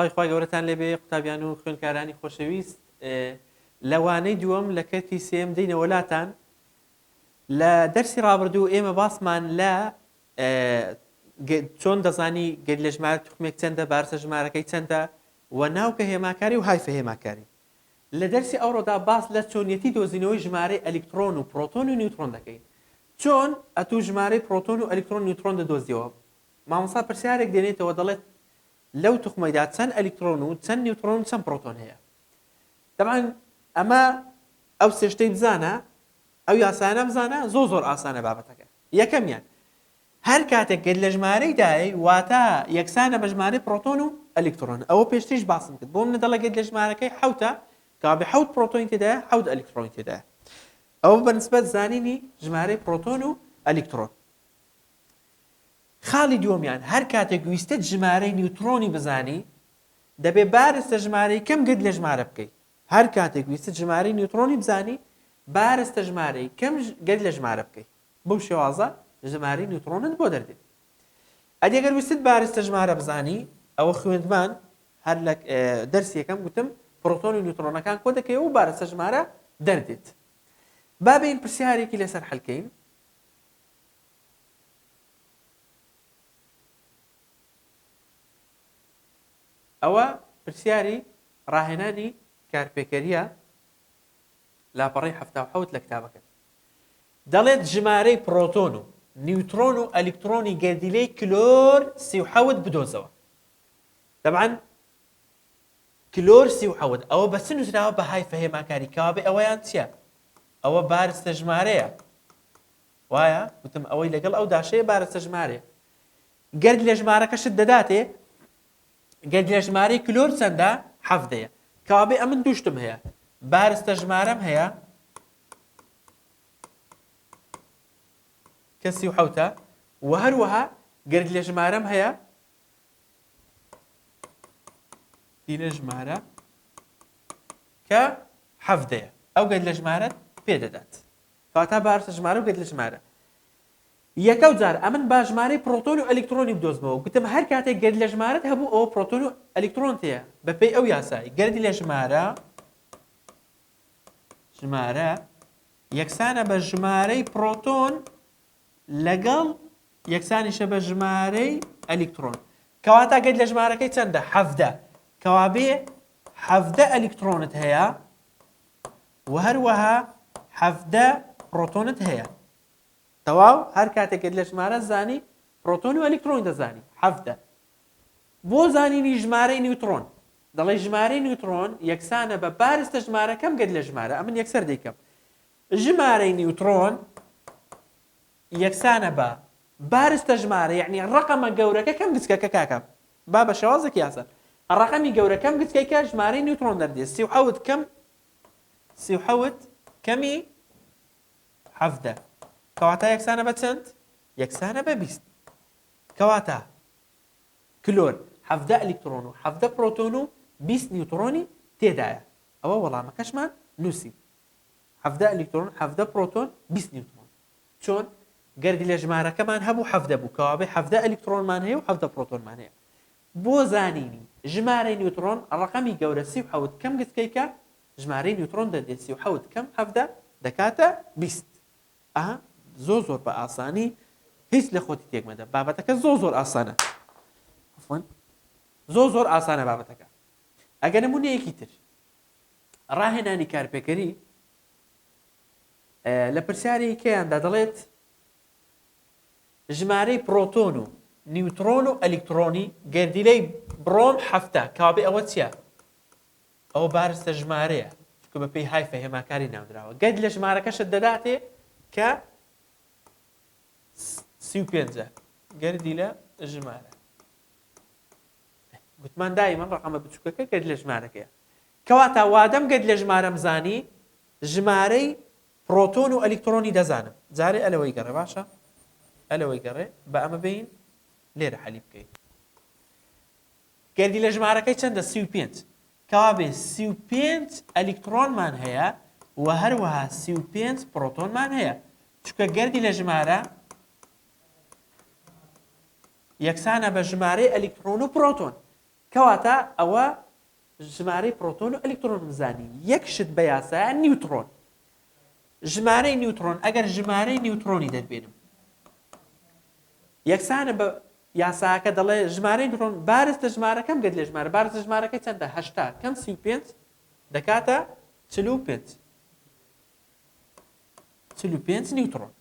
سڵاوی خوای گەورەتان لێبێ قوتابیان و خوێندکارانی خۆشەویست لە وانەی دووەم لە کەرتی سێم دێینەوە لاتان لە دەرسی ڕابردوو ئێمە باسمان لە چۆن دەزانی گەر لە ژمارە توخمێک چەندە بارسە ژمارەکەی چەندە و ناوکە هێماکاری و هایفە هێماکاری لە دەرسی ئەوڕۆدا باس لە چۆنیەتی دۆزینەوەی ژمارەی ئەلیکترۆن و پرۆتۆن و نیوترۆن دەکەین چۆن ئەتوو ژمارەی پرۆتۆن و ئەلیکترۆن نیوترۆن دەدۆزیەوە مامۆستا پرسیارێک دێنێتەوە دەڵێت لەو توخمەیدا چەند ئەلیکترۆن و چەند نیوترۆن و چەند پرۆتۆن هەیە؟ تەبعەن ئەمە ئەو سێ شتەی بزانە ئەو یاسایانە بزانە زۆر زۆر ئاسانە بابەتەکە. یەکەمیان هەر کاتێک گەر لە ژمارەی دای واتە یەکسانە بە ژمارەی پرۆتۆن و ئەلیکترۆن ئەوە پێشتریش باسم کرد بۆ منە دەڵێ گەر لە ژمارەکەی حەوتە کەوابێ حەوت پرۆتۆنی تێدایە حەوت ئەلیکترۆنی تێدایە ئەوە بە نسبەت زانینی ژمارەی پرۆتۆن و ئەلیکترۆن. خاڵی دووەمیان، هەر کاتێک ویستت ژمارەی نیوترۆنی بزانی، دەبێ بارستە ژمارەی کەم گرد لە ژمارە بکەی. هەر کاتێک ویستت ژمارەی نیوترۆنی بزانی، بارستە ژمارەی کەم گرد لە ژمارە بکەی. بەو شێوازە ژمارەی نیوترۆنت بۆ دەردێت. ئەدی گەر ویستت بارستە ژمارە بزانی، ئەوە خوێندمان هەر لە دەرسی یەکەم گوتم پرۆتۆن و نیوترۆنەکان کۆ دەکەیەوە و بارستە ژمارە دەردێت. با بێین پرسیارێکی لەسەر حل کەین. ئەوە پرسیاری ڕاهێنانی کارپێکەریە لاپەڕەی 77 لە کتابەکە دەڵێت ژمارەی پرۆتۆن و نیوترۆن و ئەلیکترۆنی گەردیلەی کلۆر 37 بدۆزەوە دەبان کلۆر 37 ئەوە بە چ نووسراوە بە هایفە هێماکاری کەوابێ ئەوەیان چییە ئەوە بارستە ژمارەیە وایە؟ وتم ئەوەی لەگەڵ ئەو داشەیە بارستە ژمارەیە. گەرد لە ژمارەکەشت دەداتێ گەرد لە ژمارەی کلۆر چەندە؟ حەڤدەیە. کەوابێ ئەمن دوو شتم هەیە. بارستە ژمارەم هەیە کە 37ە و هەروەها گەرد لە ژمارەم هەیە دیلە ژمارە کە حەڤدەیە. ئەو گەرد لە ژمارەت پێ دەدات. کەواتە بارستە ژمارە و گەدلە ژمارە. یەکەو جار ئەمن با ژمارەی پڕۆتۆن و ئەلیکتڕۆنی بدۆزمەوە گوتم هەر کاتێک گەردیلە ژمارەت هەبوو ئەوە پڕۆتۆن و ئەلیکتڕۆنت هەیە بە پێی ئەو یاسای گەردیلە ژمارە ژمارە یەکسانە بە ژمارەی پڕۆتۆن لەگەڵ یەکسانیشە بە ژمارەی ئەلیکترۆن کەواتە گەردیلە ژمارەکەی چەندە حەڤدە کەوابێ حەڤدە ئەلیکترۆنت هەیە وە هەروەها 17 پڕۆتۆنت هەیە تەواو هەر کاتێکت لە ژمارە زانی پڕۆتۆن و ئەلیکترۆن دەزانی 17 بۆ زانینی ژمارەی نیوترۆن دەڵێ ژمارەی نیوترۆن یەکسانە بە بارستە ژمارەکەم گەت لە ژمارە ئەمن یەکسەر دەیکەم ژمارەی نیوترۆن یەکسانە بە بارستە ژمارە یعنی ڕقەمە گەورەکە کەم گچکەکە کاکە با بە شێوازێکی ئاسان ڕەقەمی گەورە کەم گچکەی کە ژمارەی نیوترۆن دەردێ 37 کەم 37 کەمی 17 کەواتە یەکسانە بە چەند؟ یەکسانە بە 20 کەواتە کلۆر 17 ئەلیکترۆن و 17 پرۆتۆن و 20 نیوترۆنی تێدایە ئەوە وەڵامەکەشمان نووسی 17 ئەلیکترۆن 17 پرۆتۆن 20 نیوترۆن چۆن؟ گەردیلە ژمارەکەمان هەبوو 17 بوو کەوابێ 17 ئەلیکترۆنمان هەیە و 17 پرۆتۆنمان هەیە بۆ زانینی ژمارەی نیوترۆن ڕەقەمی گەورە 37 کەم گچکەی کە ژمارەی نیوترۆن دەردێت 37 کەم 17 دەکاتە 20 ئەها زۆر زۆر بە ئاسانی هیچ لە خۆتی تێک مەدە بابەتەکە زۆر زۆر ئاسانە عفوا زۆر زۆر ئاسانە بابەتەکە ئەگەر نمونەیەکی تر ڕاهێنانی کارپێکەری لە پرسیاری کەیاندا دەڵێت ژمارەی پرۆتۆن و نیوترۆن و ئەلیکترۆنی گەردیلەی برۆم حەفتا کەوابێ ئەوە چییە؟ ئەوە بارستە ژمارەیە چونکە بە پێی هایفە هێماکاری ناونراوە گەرد لە ژمارەکەشت دەداتێ کە 35 گەردی لە ژمارە گوتمان دایمەن ڕقەمە بچووکەکە گەرد لە ژمارەکەیە کەواتە وادەم گەرد لە ژمارەم زانی ژمارەی پڕۆتۆن و ئەلیکتڕۆنی دەزانم جارێ ئەلەوەی گەڕێ باشە ئەلەوەی گەڕێ بە ئەمە بین لێرە حەلی بکەین گەردی لە ژمارەکەی چەندە 35 کەوابێ 35 ئەلیکترۆنمان هەیە و هەروەها 35 پرۆتۆنمان هەیە چونکە گەردی لە ژمارە یەکسانە بە ژمارەی ئەلیکترۆن و پرۆتۆن. کەواتە ئەوە ژمارەی پرۆتۆن و ئەلیکترۆنم زانی. یەک شت بە یاسایە نیوترۆن. ژمارەی نیوترۆن ئەگەر ژمارەی نیوترۆنی دەربێنم یەکسانە بە یاساکە دەڵێ ژمارەی نیوترۆن بارستە ژمارەکەم گەت لە ژمارە بارستە ژمارەکەی چەندە 80 کەم 35 دەکاتە 45 45 نیوترۆن.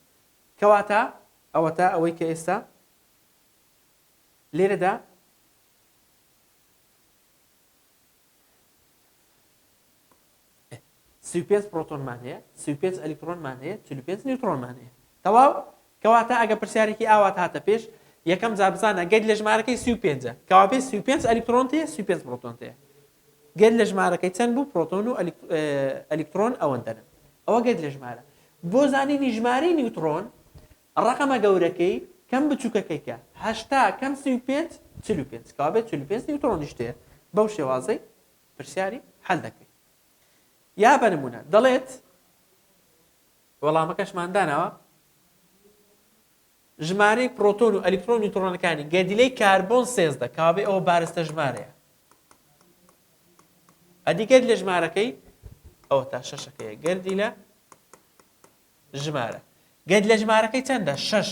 کەواتە ئەوەتا ئەوەی کە ئێستا لێرەدا 35 پرۆتۆنمان هەیە، 35 ئەلیکترۆنمان هەیە، 45 نیوترۆنمان هەیە. تەواو؟ کەواتە ئەگە پرسیارێکی ئاوات هاتە پێش، یەکەم جار بزانە گەر لە ژمارەکەی 35 ە، کەوابێ 35 ئەلیکترۆن هەیە، 35 پرۆتۆن هەیە. گەر لە ژمارەکەی چەند بوو پرۆتۆن و ئەلیکترۆن ئەوەندەنە. ئەوە گەر لە ژمارە. بۆ زانینی ژمارەی نیوترۆن ڕەقەمە گەورەکەی کەم بچووکەکەی کە 80 کەم 35 45، کەوابێت 45 نیوترۆنیش هەیە. بەو شێوازەی پرسیاری حەل دەکرێت. یا بە نمونە دەڵێت وەڵامەکەشمان داناوە ژمارەی پرۆتۆن و ئەلیکترۆن و نیوترۆنەکانی گەردیلەی کاربۆن 13، کەوابێ ئەوە بارستە ژمارەیە. ئەدی گەرد لە ژمارەکەی ئەوە تا شەشەکەیە گەردیلە ژمارە گەرد لە ژمارەکەی چەندە؟ شەش.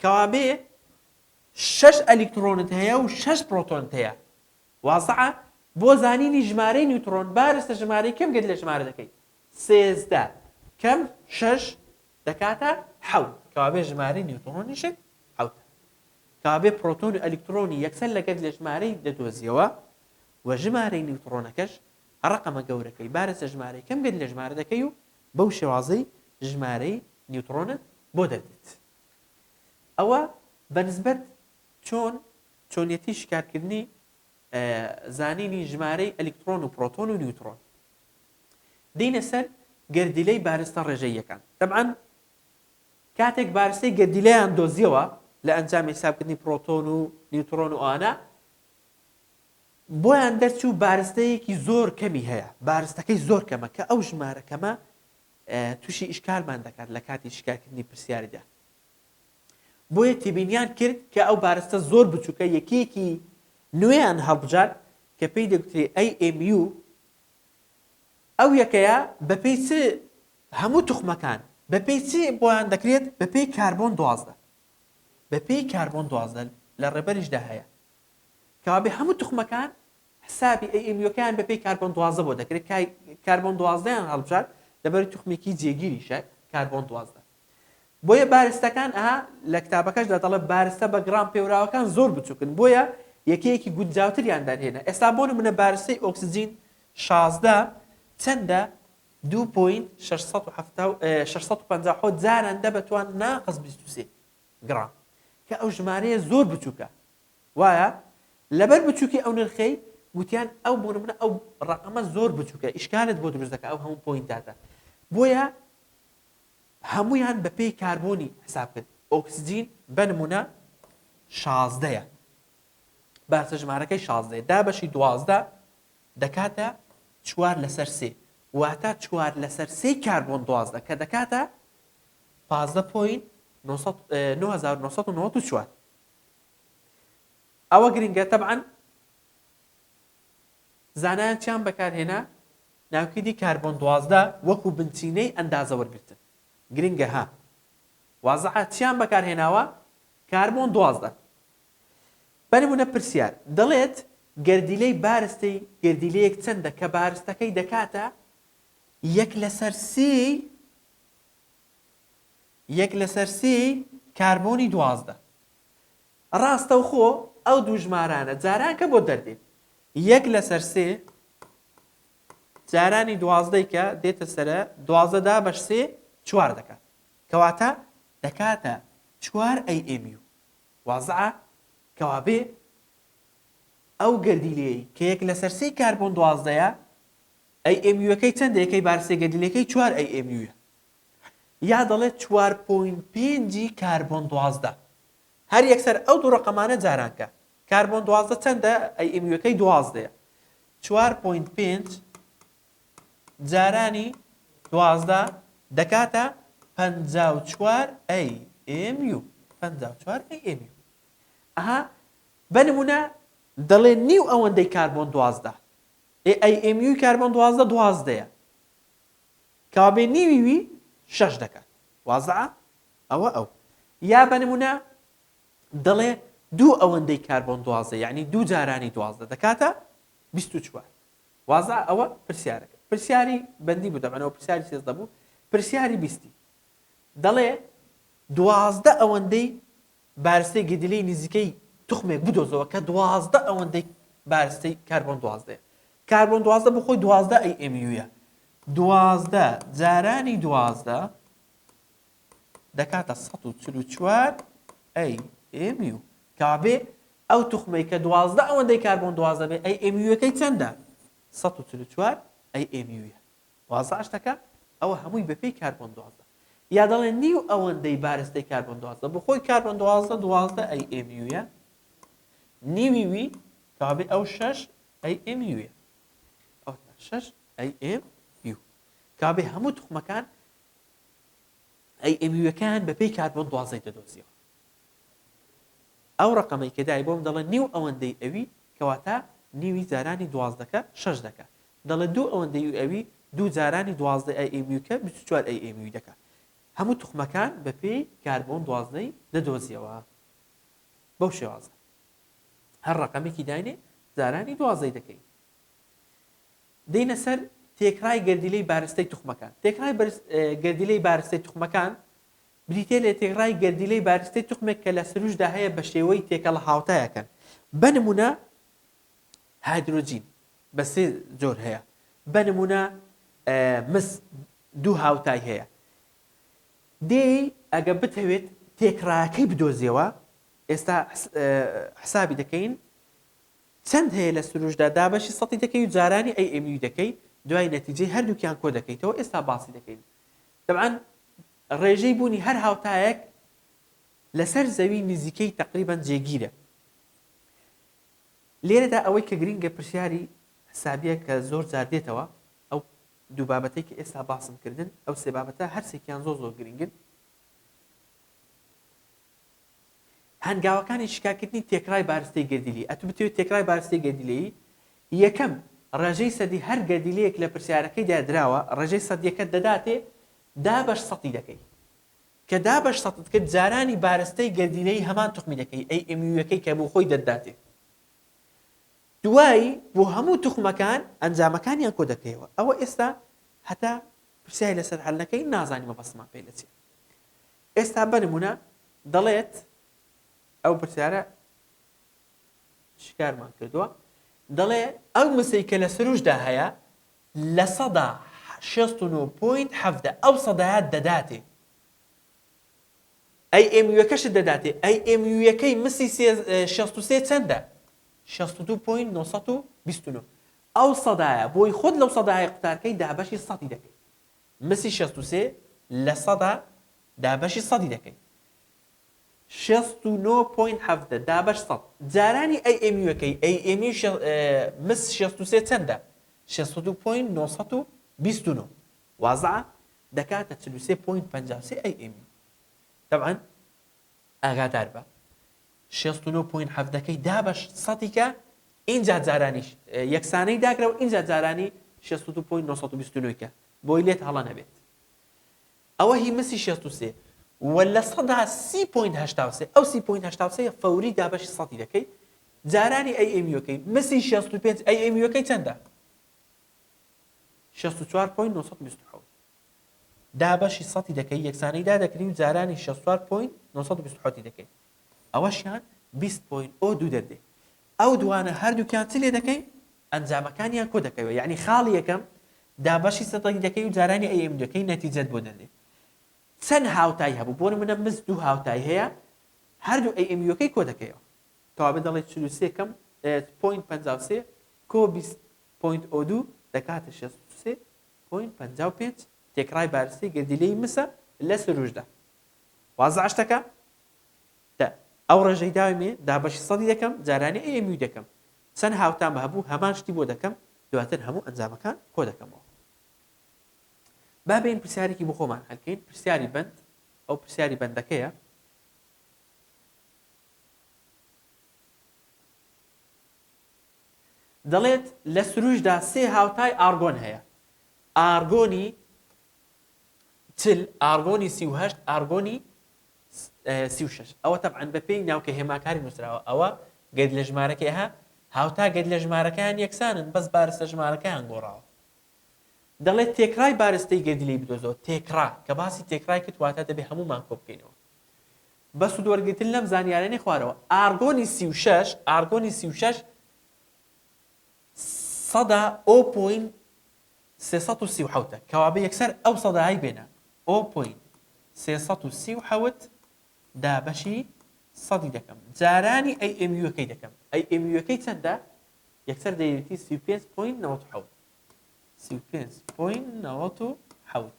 کەوابێ شەش ئەلیکترۆنت هەیە و شەش پرۆتۆنت هەیە. وازعە؟ بۆ زانینی ژمارەی نیوترۆن بارستە ژمارەی کەم گەرد لە ژمارە دەکەی 13 کەم شەش دەکاتە حەوت، کەوابێ ژمارەی نیوترۆنیشت حەوتە. کەوابێ پرۆتۆن و ئەلیکترۆنی یەکسەر لەگەر لە ژمارەی دەدۆزیەوە و ژمارەی نیوترۆنەکەش ڕەقەمە گەورەکەی بارستە ژمارەی کەم گەر لە ژمارە دەکەی و بەو شێوازەی ژمارەی نیوترۆنت بۆ دەردێت. ئەوە بە نسبەت چۆن چۆنیەتی شیکارکردنی زانینی ژمارەی ئەلیکترۆن و پرۆتۆن و نیوترۆن. دێینە سەر گەردیلەی بارستە ڕێژەییەکان. تەبعەن کاتێک بارستەی گەردیلەیان دۆزیەوە لە ئەنجامی حسابکردنی پرۆتۆن و نیوترۆن و ئەوانە، بۆیان دەرچوو بارستەیەکی زۆر کەمی هەیە، بارستەکەی زۆر کەمە، کە ئەو ژمارە کەمە تووشی ئیشکالمان دەکات لە کاتی شیکارکردنی پرسیاریدا. بۆیە تێبینیان کرد کە ئەو بارستە زۆر بچووکە، یەکەیەکی نوێیان هەڵبژارد کە پێی دەگوترێ AMU. ئەو یەکەیە بەپێی چ هەموو توخمەکان بەپێی چ بۆیان دەکرێت؟ بەپێی کاربۆن 12، بەپێی کاربۆن 12 لە ڕێبەریشدا هەیە. کەوابێ هەموو توخمەکان حسابی AMU ەکەیان بەپێی کاربۆن 12 بۆ دەکرێت. کاربۆن 12یان هەڵبژارد لەبەر توخمێکی جێگیریشە کاربۆن 12. بۆیە بارستەکان ئەها لە کتابەکەشدا دەڵێ بارستە بە گڕام پێوراوەکان زۆر بچووکن، بۆیە یەکەیەکی گونجاوتریان دەرهێنا. ئێستا بۆ نمونە بارستەی ئۆکسجین 16 چەندە؟ 2.657 جاران دە بە توان ناقس 23 گڕام، کە ئەو ژمارەیە زۆر بچووکە. وایە لەبەر بچووکی ئەو نرخەی گوتیان ئەو بۆ نمونە ئەو ڕەقەمە زۆر بچووکە ئیشکالت بۆ دروست دەکات ئەو هەموو point اتە، بۆیە هەموویان بە پێی کاربۆنی حساب کرد. ئۆکسجین بە نمونە شازدەیە، بارسە ژمارەکەی شازدەیە، دابەشی 12 دەکاتە چوار لەسەر سێ، واتە چوار لەسەر سێی کاربۆن 12 کە دەکاتە پازدە point 9994. ئەوە گرنگە. تەبعەن زانایان چیان بەکارهێنا؟ ناوکیدی کاربۆن 12 وەکو بنچینەی ئەندازە وەرگرتن. گرنگە ها، وازعە چیان بەکارهێناوە؟ کاربۆن 12. بە نمونە پرسیار دەڵێت گەردیلەی بارستەی گەردیلەیەک چەندە کە بارستەکەی دەکاتە یەک لەسەر سێی یەک لەسەر سێی کاربۆنی 12. ڕاستەوخۆ ئەو دوو ژمارانە جارانکە بۆ دەردێت یەک لەسەر سێ جارانی دوازدەی کە دێتە سەرە 12 دابەش سێ چوار دەکات، کەواتە دەکاتە چوار AMU. وازعە؟ کەوابێ ئەو گەردیلەیەی کە یەک لەسەر سێی کاربۆن دوازدەیە AMU ەکەی چەندە؟ یەکەی بارستەی گەردیلەکەی چوار AMU یە. یا دەڵێت چوار point پێنجی کاربۆن 12. هەر یەکسەر ئەو دوو ڕەقەمانە جارانکە. کاربۆن 12 چەندە؟ AMU ەکەی دوازدەیە. چوار point پێنج جارانی 12 دەکاتە 54 AMU. 54 AMU. ئەها بە نمونە. دەڵێ نیو ئەوەندەی کاربۆن 12. ئێ AMU ی کاربۆن 12 دوازدەیە. کەوابێ نیوی وی شەش دەکات. وازعە؟ ئەوە ئەو. یا بە نمونە دەڵێ دوو ئەوەندەی کاربۆن 12 یعنی دوو جارانی 12 دەکاتە 24. وازعە؟ ئەوە پرسیارەکە. پرسیاری بەندی بوو دەبەنەوە پرسیاری 13 بوو. پرسیاری بیستی دەڵێ 12 ئەوەندەی بارستەی گەردیلەی نزیکەی توخمێک بدۆزەوە کە 12 ئەوەندەی بارستەی کاربۆن دوازدەیە. کاربۆن 12 بۆ خۆی 12 AMU یە. 12 جارانی 12 دەکاتە 144 AMU. کەوابێ ئەو توخمەی کە 12 ئەوەندەی کاربۆن 12 بێ AMU یەکەی چەندە؟ 144 AMU یە. وازع شتەکە ئەوە هەمووی بەپێی کاربۆن 12. یا دەڵێ نیو ئەوەندەی بارستەی کاربۆن 12 بۆ خۆی کاربۆن 12 12 AMU یە. نیوی وی کەوابێ ئەو 6 AMU یە. ئەو 6 AMU. کەوابێ هەموو توخمەکان AMU یەکان بەپێی کاربۆن دوازدەی دەدۆزیەوە. ئەو ڕقەمەی کە دای بۆم دەڵێ نیو ئەوەندەی ئەوی، کەواتە نیوی جارانی دوازدەکە شەش دەکا. دەڵێ دوو ئەوەندەی ئەوی دوو جارانی دوازدە AMU کە 24 AMU دەکا. هەموو توخمەکان بەپێی کاربۆن دوازدەی دەدۆزیەوە بەو شێوازە. هەر ڕقەمێکی داینێ جارانی دوازدەی دەکەین. دێینە سەر تێکڕای گەردیلەی بارستەی توخمەکان. تێکڕای گەردیلەی بارستەی توخمەکان بریتییە لە تێکڕای گەردیلەی بارستەی توخمێک کە لە سروشتدا هەیە بە شێوەی تێکەڵە هاوتایەکان. بە نموونە هایدرۆجین بە سێ جۆر هەیە. بە نموونە مس دوو هاوتای هەیە. دێی ئەگە بتەوێت تێکڕایەکەی بدۆزیەوە، ئێستا حسابی دەکەین، چەند هەیە لە سروشتدا دابەشی سەتی دەکەی و جارانی AMU دەکەی دوای نەتیجەی هەردووکیان کۆ دەکەیتەوە ئێستا باسی دەکەین. تەبعەن ڕێژەی بوونی هەر هاوتایەک لەسەر زەوی نزیکەی تەقریبەن جێگیرە. لێرەدا ئەوەی کە گرینگە پرسیاری حسابیە کە زۆر جار دێتەوە، ئەو دوو بابەتەی کە ئێستا باسم کردن، ئەو سێ بابەتە هەرسێکیان زۆر زۆر گرینگن. هەنگاوەکانی شیکارکردنی تێکڕای بارستەی گەردیلەیی، ئەتوو بتەوێت تێکڕای بارستەی گەردیلەیی، یەکەم، ڕێژەی سەدی هەر گەردیلەیەک لە پرسیارەکەیدا دراوە، ڕێژەی سەدیەکەت دەداتێ، دابەش سەتی دەکەی. کە دابەش سەتت کرد، جارانی بارستەی گەردیلەیی هەمان توخمی دەکەی، AMU یەکەی کە بۆ خۆی دەتداتێ. دوایی بۆ هەموو توخمەکان ئەنجامەکانیان کۆ دەکەیەوە. ئەوە ئێستا هەتا پرسیاری لەسەر حەل نەکەین نازانین مەبەستمان پێی لە چییە. ئێستا بە نمونە دەڵێت ئەو پرسیارە شکارمان کردووە دەڵێ ئەو مسەی کە لە سروشدا هەیە 69.17 ئەو سەدایە دەداتێ AMU یەکەشت دەداتێ AMU یەکەی مسی 63 چەندە 62.929 ئەو سەدایە بۆی خۆت لەو سەدایە قوتارکەی دابەشی سەدی دەکەی مسی 63 لە سەدا دابەشی سەدی دەکەی. 69 point 17 دابەش سەد جارانی AMU یەکەی، AMU مس 63 چەندە؟ 62 point 929 وازعە دەکاتە 43 point 53 AMU. تەبعەن ئاگادار بە 69 point حەڤدەکەی دابەش سەدی کە ئینجا جارانی یەکسانەی داگرەوە ئینجا جارانی 62 point 929 کە بۆی لێت هەڵە نەبێت. ئەوە هی مسی 63 و 30 point 83 ئەو 30 point 83 فەوری دابەشی سەدی دەکەی جارانی AMU یەکەی مسی 65 AMU یەکەی چەندە؟ 64 point 927 دابەشی سەدی دەکەی یەکسانی دادەکری و جارانی 64 point 927 دەکەی ئەوەشیان 20 point o دوو دەردێ. ئەو دوانە هەردووکیان چ لێ دەکەی؟ ئەنجامەکانیان کۆ دەکەیەوە یعنی خاڵی یەکەم دابەشی سەدی دەکەی و جارانی AM دەکەی نەتیجەت بۆ دەردێ. چەند هاوتای هەبوو؟ بۆ نمونە مس دوو هاوتای هەیە هەردوو AMU یەکەی کۆ دەکەیەوە. کەوابێ دەڵێ 43 کەم point 53 کۆ 20 point o دوو دەکاتە 63 point 55 تێکڕای بارستەی گەردیلەی مسە لە سروشدا. وازعە شتەکە؟ دە ئەو ڕێژەی داویمێ دابەشی سەدی دەکەم جارانی AMU دەکەم چەند هاوتام هەبوو هەمان شتی بۆ دەکەم دواتر هەموو ئەنجامەکان کۆ دەکەمەوە. با بێین پرسیارێکی بۆ خۆمان هەلکەین پرسیاری بەند ئەو پرسیاری بەندەکەیە. دەڵێت لە سروشدا سێ هاوتای ئارگۆن هەیە، ئارگۆنی 40، ئارگۆنی 38، ئارگۆنی 36. ئەوە تەبعەن بەپێی ناوکە هێماکاری نووسراوە. ئەوە گەرد لە ژمارەکەی ها هاوتا گەرد لە ژمارەکەیان یەکسانن بەس بارستە ژمارەکەیان گۆڕاوە. دەڵێت تێکڕای بارستەی گەردیلەی بدۆزەوە. تێکڕا، کە باسی تێکڕای کرد واتە دەبێ هەموومان کۆ بکەینەوە. بە سوودوەرگرتن لەم زانیارانەی خوارەوە، ئارگۆنی 36، ئارگۆنی 36 سەدا o point 337 ە، کەوابێ یەکسەر ئەو سەدایەی بێنە، o point 337 دابەشی سەدی دەکەم، جارانی AMU ەکەی دەکەم، AMU ەکەی چەندە؟ یەکسەر دەیەتی 35 point 97، 35 point 97.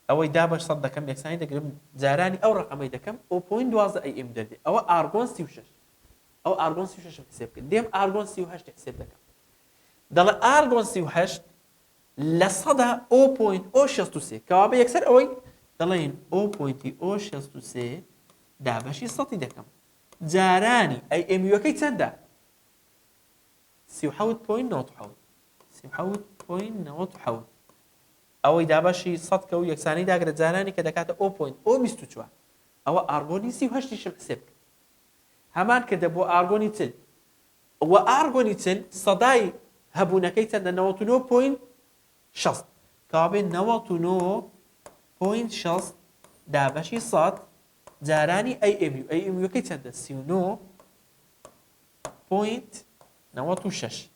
ئەوەی دابەش سەد دەکەم یەکسانی دەگرم جارانی ئەو ڕەقەمەی دەکەم o point 12 AMU دەردێ. ئەوە ئارگۆن 36، ئەو ئارگۆن 36 حسێب کرد. دێم ئارگۆن 38 حسێب دەکەم. دەڵێ ئارگۆن 38 لە سەدا o point o 63، کەوابێ یەکسەر ئەوەی دەڵێن o point ی o 63 دابەشی سەدی دەکەم جارانی AMU ەکەی چەندە؟ 37 point 97، 37 point 97. ئەوەی دابەشی سەد کە و یەکسانی داگرە جارانی کە دەکاتە o point o 24. ئەوە ئارگۆنی 38 یشم حسێب کرد. هەمان کردە بۆ ئارگۆنی 40 و ئارگۆنی 40 سەدای هەبوونەکەی چەندە؟ 99 point 60. کەوابێ 99 point 60 دابەشی 100 جارانی AMU، AMU ەکەی چەندە؟ 39 point 96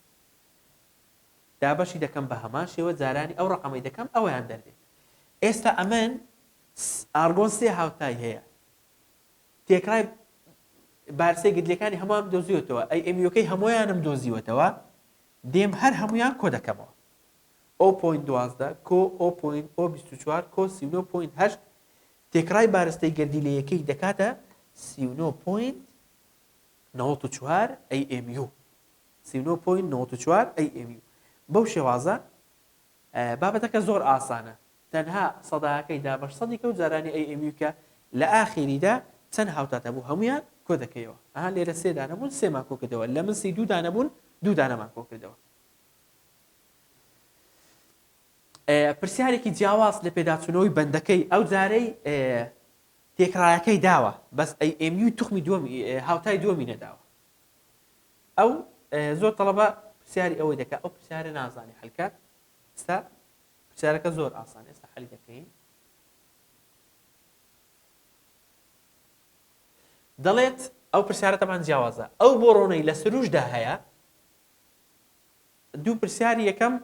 دابەشی دەکەم بە هەمان شێوە جارانی ئەو ڕەقەمەی دەکەم ئەویان دەردێت. ئێستا ئەمن ئارگۆن سێ هاوتای هەیە، تێکڕای بارسەی گردلەکانی هەمووان دۆزیوەتەوە، AMU ەکەی هەمویانم دۆزیوەتەوە، دێم هەر هەمویان کۆ دەکەمەوە. o point 12 کۆ o point o 24 کۆ 39 point 8، تێکڕای بارستەی گەردیلەیەکەی دەکاتە 39 point 94 AMU، 39 point 94 AMU. بەو شێوازە بابەتەکە زۆر ئاسانە، تەنها سەداکەی دابەش سەدی کە و جارانی AMU کە لە ئاخیریدا چەند هاوتات هەبوو هەمویان کۆ دەکەیەوە. ئەها لێرە سێ دانە بوون سێمان کۆ کردەوە، لە من سی دوو دانە بوون دوو دانەمان کۆ کردەوە. پرسیارێکی جیاواز لە پێداچوونەوەی بەندەکەی ئەو جارەی تێکڕایەکەی داوە بەس AMU توخمی دووەمی هاوتای دووەمی نەداوە. ئەو زۆر تەڵەبە پرسیاری ئەوەی دەکات، ئەو پرسیارە نازانێ حلکات. ئێستا پرسیارەکە زۆر ئاسان، ئێستا حەلی دەکەین. دەڵێت ئەو پرسیارە تەمان جیاوازە، ئەو بۆڕۆنەی لە سروشدا هەیە. دوو پرسیاری یەکەم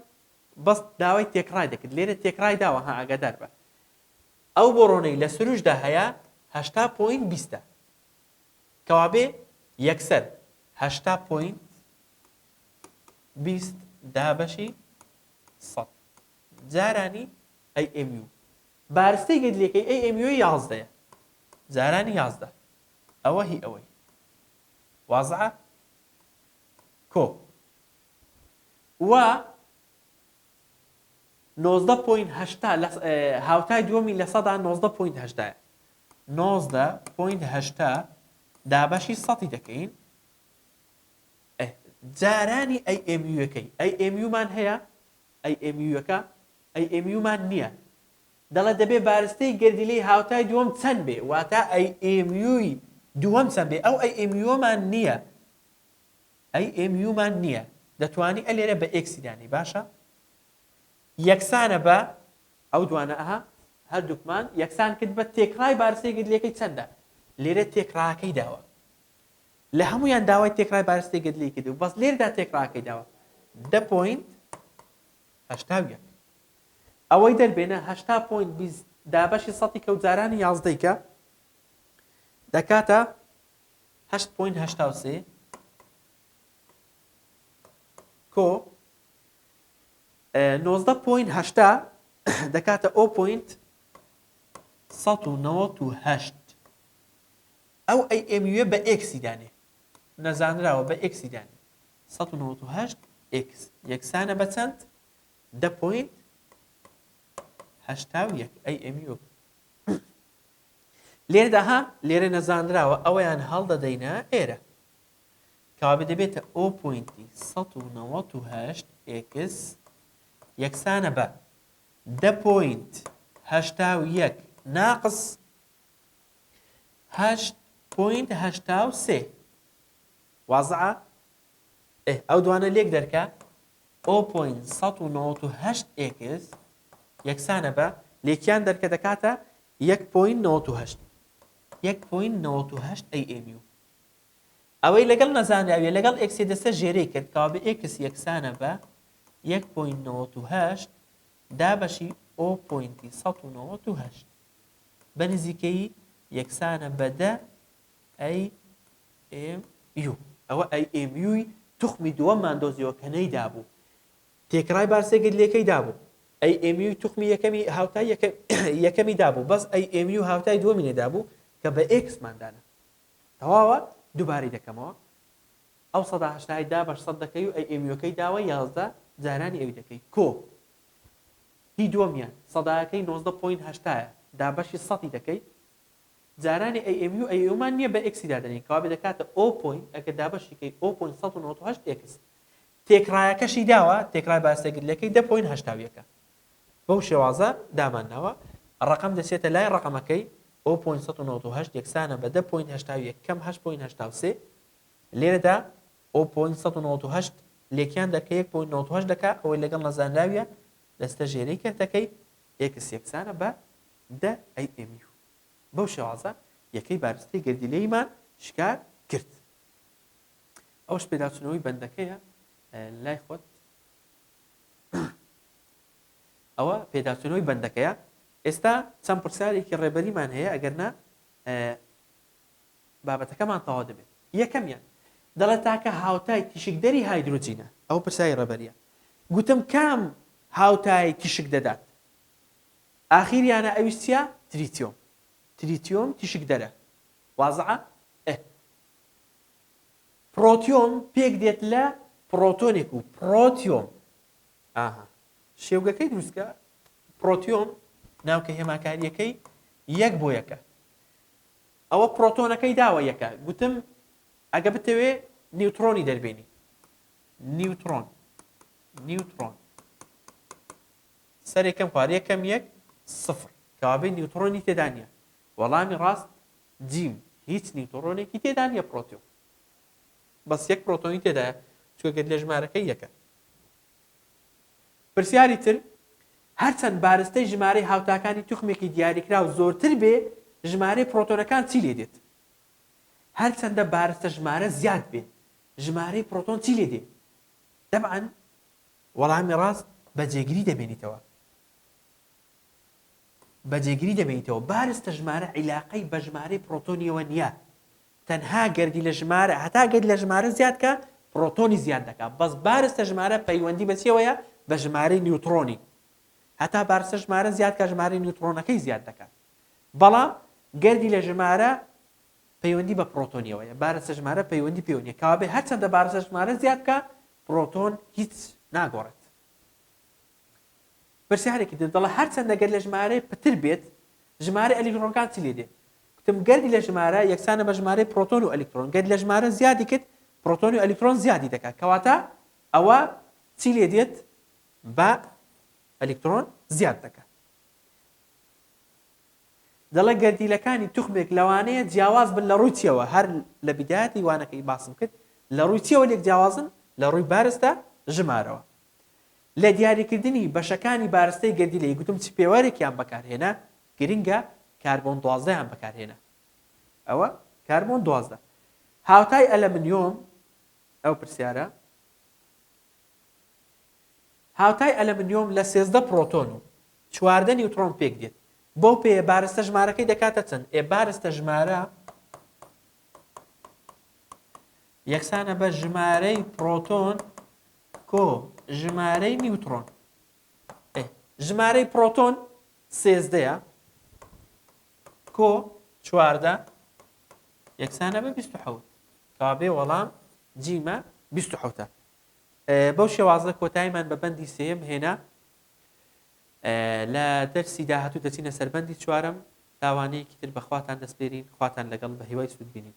بەس داوای تێکڕای دەکرد، لێرە تێکڕای داوە ها ئاگادار بە. ئەو بۆڕۆنەی لە سروشدا هەیە هەشتا point بیستە، کەوابێ یەکسەر هەشتا point بیست دابەشی سەد جارانی AMU، بارستەی گەدلەکەی AMU یازدەیە جارانی یازدە. ئەوە هی ئەوەی وازعە کۆ و 19 point هەشتا لە هاوتای دووەمی لە سەدا 19 point هەشتایە، 19 point هەشتا دابەشی سەدی دەکەین جارانی AMU ەکەی. AMU مان هەیە، AMU ەکە AMU مان نییە. دەڵێ دەبێ بارستەی گەردیلەی هاوتای دووەم چەند بێ، واتە AMU ی دووەم چەند بێ. ئەو AMU مان نییە، AMU مان نییە. دەتوانی ئەلێرە بە x ی دانی باشە، یەکسانە بە ئەو دوانە. ئەها هەردووکمان یەکسان کرد بە تێکڕای بارستەی گردلەکەی چەندە. لێرە تێکڕاکەی داوە، لە هەمویان داوای تێکڕای بارستەی گردلی کرد و بەس لێردا تێکڕاکەی داوە دە point 81. ئەوەی دەربێنە هەشتا point 20 دابەشی سەتی کە و جارانی یازدەی کە دەکاتە هەشت point 83 کۆ 19 point 80 دەکاتە o point 198. ئەو AMU ە بە x ی دانێ نەزانراوە، بە x ی دانێ 198 x یەکسانە بە چەند؟ دە point 81 AMU. لێرەدا ها لێرە نەزانراوە، ئەوەیان هەڵدەدەینە ئێرە. کەوابێ دەبێتە o point ی 198 x یەکسانە بە دە point 81 ناقس هەشت point 83. وازعە؟ ئێ ئەو دوانە لێک دەرکە، o point 198 x یەکسانە بە، لێکیان دەرکە دەکاتە یەک point 98، یەک point 98 AMU. ئەوەی لەگەڵ نەزانراویە لەگەڵ x ی دەستە ژێرەی کرد، کەوابێ x یەکسانە بە یەک point 98 دابەشی o point ی 198، بە نزیکەیی یەکسانە بە 10 AMU. ئەوە AMU ی توخمی دووەممان دۆزیەوە کە نەیدابوو، تێکڕای بارسێگت لێکەی دابوو. AMU ی توخمی یەکەمی هاوتای یەکەمی دابوو، بەس AMU هاوتای دووەمی نەدابوو کە بە x مان دانا. تەواوە؟ دووبارەی دەکەمەوە. ئەو سەدا هەشتای دا بەش سەد دەکەی و AMU ەکەی داوە 11 جارانی ئەوی دەکەی کۆ هی دووەمیان سەدایەکەی 19 point هەشتایە دابەشی سەدی دەکەی جارانی AMU، AMU مان نییە بە x ی دادەنێین کەوابێ دەکاتە o point ئەگەر دابەشی کەی o point 198 x. تێکڕایەکەشی داوە، تێکڕای بارستەگرلەکەی دە point هەشتا و یەکە. بەو شێوازە دامان ناوە. ڕەقەم دەچێتە لای ڕەقەمەکەی، o point 198 یەکسانە بە دە point 81 کەم هەشت point 83. لێرەدا o point 198 لێکیان دەرکە یەک point 98 دەکا، ئەوەی لەگەڵ نەزانراویە دەستە ژێرەی کەرتەکەی، x یەکسانە بە دە AMU. بەو شێوازە یەکەی بارستەی گەردیلەییمان شکار کرد. ئەوەش پێداچوونەوەی بەندەکەیە لای خۆت. ئەوە پێداچوونەوەی بەندەکەیە. ئێستا چەند پرسیارێکی ڕێبەریمان هەیە، ئەگەر نا بابەتەکەمان تەواو دەبێت. یەکەمیان دەڵێت تاکە هاوتای تیشکدەری هایدرۆجینە. ئەو پرسیاری ڕێبەریە. گوتم کام هاوتای تیشک دەدات؟ ئاخیریانە ئەویش چیە؟ تریتیۆم. تریتیۆم تیشکدەرە. وازعە؟ ئه. پرۆتیۆم پێک دێت لە پرۆتۆنێک و پرۆتیۆم. ئاها. شێوگەکەی دروست کە. پرۆتیۆم ناوکە هێماکارییەکەی یەک بۆ یەکە. ئەوە پرۆتۆنەکەی داوە یەکە. گوتم ئەگە بتەوێ نیوترۆنی دەربێنی. نیوترۆن. نیوترۆن. سەر یەکەم خوار یەکەم یەک سفر. کەوابێ نیوترۆنی تێدا نییە. وەڵامی ڕاست جیم، هیچ نیوترۆنێکی تێدا نییە پرۆتیۆم. بەس یەک پرۆتۆنی تێدایە چونکە گەر لە ژمارەکەی یەکە. پرسیاری تر، هەرچەند بارستەی ژمارەی هاوتاکانی توخمێکی دیاریکراو زۆرتر بێ، ژمارەی پرۆتۆنەکان چی لێ دێت؟ هەرچەندە بارستە ژمارە زیاد بێ، ژمارەی پرۆتۆن چی لێ دێ؟ تەبعەن وەڵامی ڕاست بە جێگری دەمێنیتەوە. بە جێگری دەمێنیتەوە. بارستە ژمارە عیلاقەی بە ژمارەی پرۆتۆنیەوە نییە. تەنها گەردیلە ژمارە هەتا گەردیلە ژمارە زیاد کا پرۆتۆنی زیاد دەکا. بەس بارستە ژمارە پەیوەندی بە چیەوەیە؟ بە ژمارەی نیوتڕۆنی. هەتا بارستە ژمارە زیاد کا ژمارەی نیوتڕۆنەکەی زیاد دەکات. بەڵام گەردیلە ژمارە پەیوەندی بە پرۆتۆنیەوەیە. بارستە ژمارە پەیوەندی پێوە نییە. کەوابێ هەرچەندە بارستە ژمارە زیاد بکا پرۆتۆن هیچ ناگۆڕێت. پرسیارێکی تر دەڵێ هەرچەندە گەر لە ژمارەی پتر بێت ژمارەی ئەلیکترۆنەکان چی لێ دێ؟ گوتم گەردی لە ژمارە یەکسانە بە ژمارەی پرۆتۆن و ئەلیکترۆن، گەر لە ژمارە زیادی کرد پرۆتۆن و ئەلیکترۆن زیادی دەکات، کەواتە ئەوە چی لێ دێت؟ بە ئەلیکترۆن زیاد دەکات. دەڵێ گەردیلەکانی توخمێک لەوانەیە جیاواز بن لە ڕووی چیەوە؟ هەر لە بیدایەتی وانەکەی باسم کرد لە ڕووی چیەوە لێک جیاوازن؟ لە ڕووی بارستە ژمارەوە. لە دیاریکردنی بەشەکانی بارستەی گەردیلەی گوتم چ پێوەرێکیان بەکارهێنا؟ گرنگە کاربۆن دوازدەیان بەکارهێنا. ئەوە کاربۆن 12. هاوتای ئەلەمنیۆم ئەو پرسیارە هاوتای ئەلەمنیۆم لە 13 پرۆتۆن و 14 نیوترۆن پێک دێت. بەو پێیە بارستە ژمارەکەی دەکاتە چەند؟ ئێ بارستە ژمارە یەکسانە بە ژمارەی پرۆتۆن کۆ ژمارەی نیوترۆن. ئێ ژمارەی پرۆتۆن سێزدەیە کۆ 14 یەکسانە بە 27. کەوابێ وەڵام جیمە 27ە. بەو شێوازە کۆتاییمان بە بەندی سێیەم هێنا. لە دەرسی داهاتوو دەچینە سەر بەندی چوارەم. تا وانەیەکی تر بە خواتان دەسپێرین. خواتان لەگەڵ، بە هیوای سوود بینین.